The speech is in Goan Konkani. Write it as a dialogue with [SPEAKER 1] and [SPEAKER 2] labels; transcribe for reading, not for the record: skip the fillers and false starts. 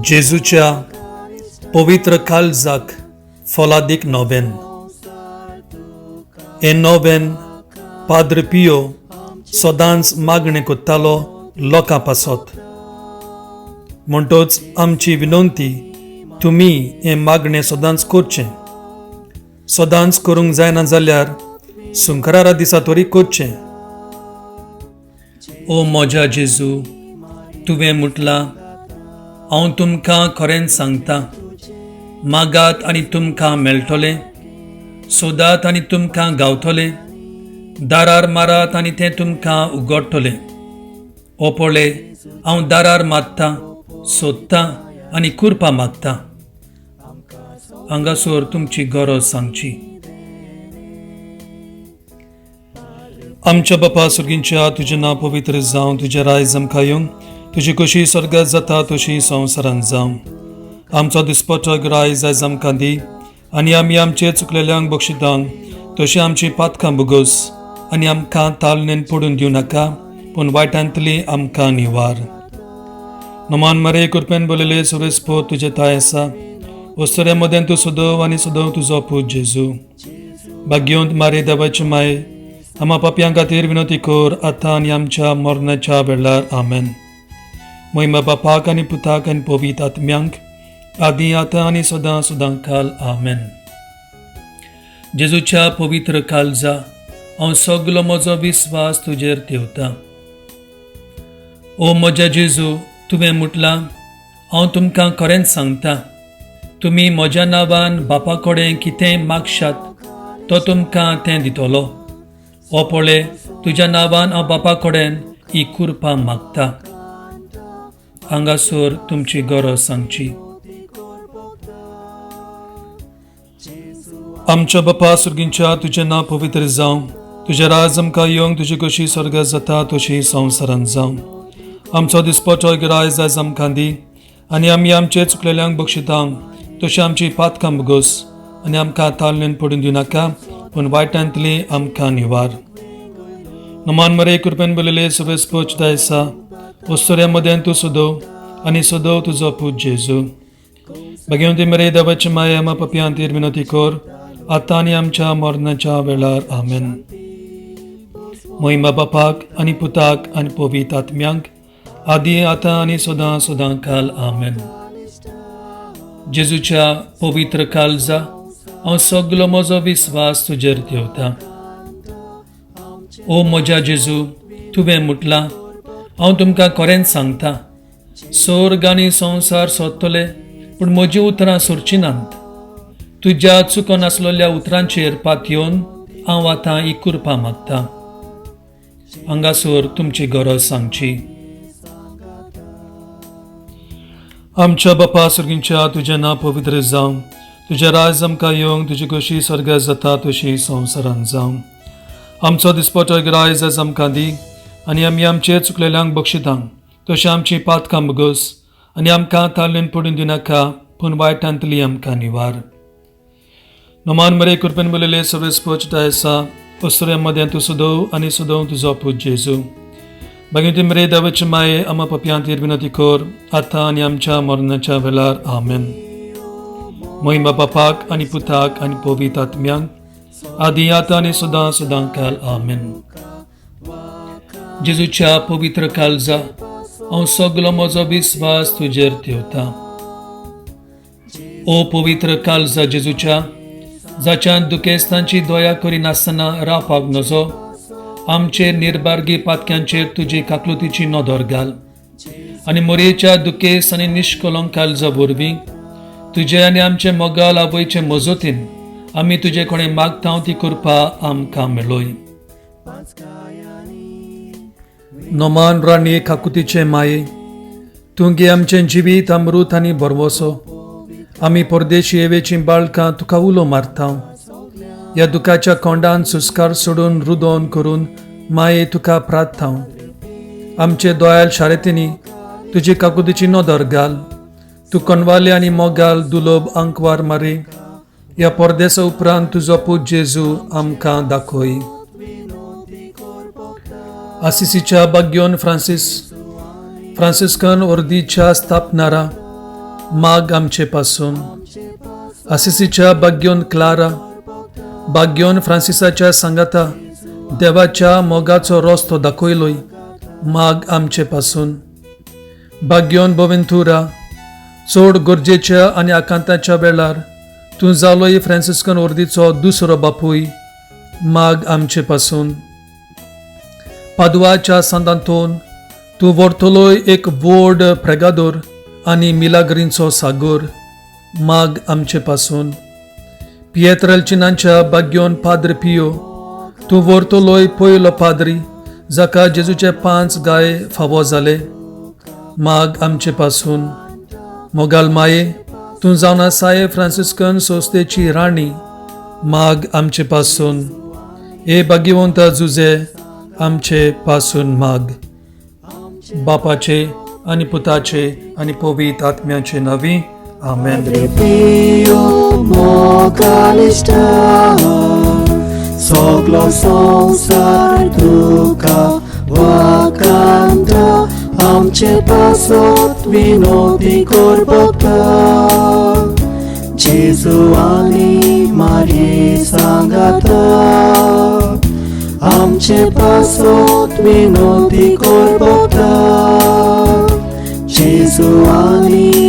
[SPEAKER 1] जेजूच्या पवित्र काळजाक फलादीक नोवेन. हें नोवेन पाद्र पियो सदांच मागणें करतालो लोकां पासत. म्हणटच आमची विनंती तुमी हें मागणें सदांच करचें. सदांच करूंक जायना जाल्यार सुंकरारा दिसा तरी करचें. ओ म्हज्या जेजू, तुवें म्हटलां, हांव तुमकां खरेंच सांगता, मागात आनी तुमकां मेळटलें, सोदात आनी तुमकां गावतलें, दारार मारात आनी तें तुमकां उगडटलें. ओ पळय, हांव दारार मारतां, सोदतां आनी कुरपा मागतां. हांगासर तुमची गरज सांगची. आमच्या बापा सुर्गींच्या, तुजें नांव पवित्र जावं, तुजें रायज आमकां येवं, तुजी कशी स्वर्गात जाता तशी संवसारांत जावं. आमचो दिसपटो रायज आयज आमकां दी आनी आमी आमचे चुकलेल्यांक बक्षितांक तशी आमची पातकां भोगोस आनी आमकां तालनेन पडून दिवं नाका, पूण वायटांतली आमकां निवार. नमान मरे कृपेन बोलले सुरेश पो तुजें ताय आसा, वस्तुऱ्या मदें तूं सदव आनी सदव तुजो पूत जेजू. भाग्यवंत मारे देवाची माय, आमा पापयां खातीर विनवती कर आतां आनी आमच्या मरणाच्या वेळार. आमेन. महिमा बापाक आनी पुताक आनी पवित्र आत्म्यांक, आदी आतां आनी सदां सदां काल. आमेन. जेजूच्या पवित्र काळजा, हांव सगलो म्हजो विस्वास तुजेर ठेवता. ओ म्हज्या जेजू, तुवें म्हटलां, हांव तुमकां खरेंच सांगता, तुमी म्हज्या नांवान बापा कडेन कितेंय मागशात तो तुमकां तें दितलो. ओ पळय, तुज्या नांवान हांव बापा कडेन ही कुरपा मागता. हांगासर तुमची गरज सांगची. आमच्या बापा सुर्गींच्या, तुजें नांव पवित्र जावं, तुजें राज आमकां येवंक, तुजी कशी स्वर्गात जाता तशी संवसारांत जावं. आमचो दिसपटो रायज आयज आमकां दी आनी आमी आमचे चुकलेल्यांक बक्षितांक तशी आमची पातकां भोगोस आनी आमकां तालनेन पडून दिवं नाका, पूण वायटांतली आमकां निवार. नमान मरे कृपेन बोलले सुबेस पोच दायसा, वस्तुऱ्या मदें तूं सदव आनी सदव तुजो पूत जेजू. भगवंती मरे देवाची माया, आमा पपयांतीर विनवती कर आतां आनी आमच्या मरणाच्या वेळार. आमेन. महिमा बापाक आनी पुताक आनी पवित्र आत्म्यांक, आदी आतां आनी सदां सदां काल. आमेन. जेजूच्या पवित्र काळजा, हांव सगलो म्हजो विस्वास तुजेर ठेवता. ओ म्हज्या जेजू, तुवें म्हटलां, हांव तुमकां खरेंच सांगता, स्वर्ग आनी संवसार सोदतले पूण म्हजीं उतरां सोरचीं नात. तुज्या चुकोन आसलेल्या उतरांचेर पातयेवन हांव आतां ही कुरपा मागता. हांगासर तुमची गरज सांगची. आमच्या बापा सुर्गींच्या, तुजें नांव पवित्र जावं, तुजें राज आमकां येवंक, तुजी कशी स्वर्गात जाता तशी संवसारांत जावं. आमचो दिसपटो रायज आयज आमकां दी आनी आमी आमचे चुकलेल्यांक बक्षितांक तशी आमची पातकां भोगोस आनी आमकां तालनेन पडून दिवं नाका, पूण वायटांतली आमकां निवार. नमान मरे कृपेन बोलले सगळे पोच आसा, वस्तुऱ्या मदें तूं सदव आनी सदव तुजो पूत जेजू. भगवंती मरे देवाची माये, आमा पपयांतीर विनवती कर आतां आनी आमच्या मरणाच्या वेळार. आमेन. महिमा बापाक आनी पुताक आनी पवित्र आत्म्यांक, आदी आतां आनी सदां सदां काल. आमेन. जेजूच्या पवित्र काळजा, हांव सगलो म्हजो विस्वास तुजेर ठेवता. ओ पवित्र काळजा जेजूच्या, जाच्यान दुखेस्तांची दया करिनासतना रावपाक नजो, आमचे निर्बार्गी पातक्यांचेर तुजी काकलुतीची नदर घाल आनी मोरयेच्या दुखेस आनी निश्कलंक काळजा वरवीं तुजे आनी आमचे मोगाल आवयचे मजतीन आमी तुजे कडेन मागता ती कृपा आमकां मेळय. नमान राणी काकुतीचे माये, तूं गे आमचें जिवीत अमृत आनी भरवसो. आमी परदेशी येवेचीं बाळकां तुका उलो मारता. ह्या दुखाच्या कोंडान सुस्कार सोडून रुदोन करून माये तुका प्रार्थता. आमचे दोयाल शारेतींनी तुजी काकुतीची नदर घाल. तूं कनवाले आनी मोगाल दुलोब आंकवार मारी, ह्या परदेसा उपरांत तुजो पूत जेजू आमकां दाखय. आसिसीच्या बाग्योन फ्रांसीस फ्रांसिस्कन ओर्दीच्या स्थापनारा माग आमचे पासून. आसिसीच्या बाग्योन क्लारा, बाग्योन फ्रांसिसाच्या सांगाता देवाच्या मोगाचो रस्तो दाखयलोय, माग आमचे पासून. बाग्योन बोवेंतुरा, चड गरजेच्या आनी आकांताच्या वेळार तूं जालोय फ्रांसिस्कन ओर्दीचो दुसरो बापूय, माग आमचे पासून. पादुआच्या सांतांतून तूं व्हरतलोय एक व्हड प्रेगादोर आनी मिलाग्रींचो सागोर, माग आमचे पासून. पियेत्रलचिनांच्या बाग्योन पाद्र पियो, तूं व्हरतलोय पयलो पाद्री जाका जेजूचे 5 गाय फावो जाले, माग आमचे पासून. मोगाल माये, तूं जावन आसाय फ्रांसिस्कन संस्थेची राणी, माग आमचे पासून. हे भाग्यवंता जुजे, आमचे पासून माग. बापाचे आनी पुताचे आनी पवित्र आत्म्याचे नांवी, आमेन.
[SPEAKER 2] Padre Pio मोगालिश्टा, सगलो संवसार तुका वाखाणटा, आमचे पासत विनोदी कर भक्ता. जेजू आनी मारये सांगाता, आमचे पासत विनोदी कर भक्ता. जेजू आनी